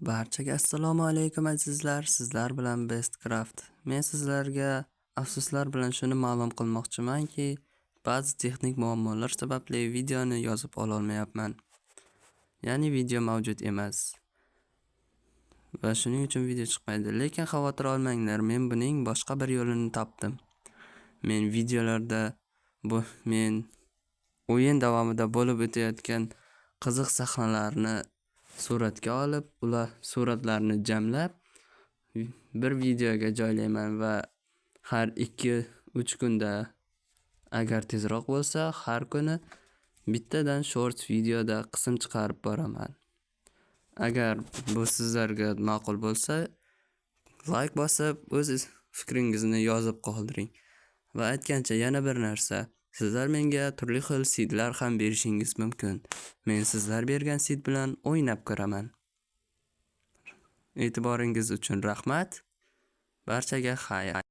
Barchaga assalomu alaykum, azizlar. Sizlar bilan Best Craft. Men sizlarga afsuslar bilan shuni ma'lum qilmoqchimanki, ba'zi texnik muammolar sababli videoni yozib ololmayapman. Ya'ni video mavjud emas. Va shuning uchun video chiqmaydi. Lekin xavotir olmanglar, men buning boshqa bir yo'lini topdim. Men videolarda bu men o'yin davomida bo'lib o'tayotgan qiziq sahnalarni suratga olib, ular suratlarni jamlab bir videoga joylayman va har 2-3 kunda, agar tezroq bo'lsa, har kuni bittadan shorts videoda qism chiqarib boraman. Agar bu sizlarga ma'qul bo'lsa, layk bosib, o'z fikringizni yozib qoldiring. Va aytgancha, yana bir narsa, sizlar menga turli xil seedlar ham berishingiz mumkin. Men sizlar bergan seed bilan o'ynab ko'raman. E'tiboringiz uchun rahmat. Barchaga xayr.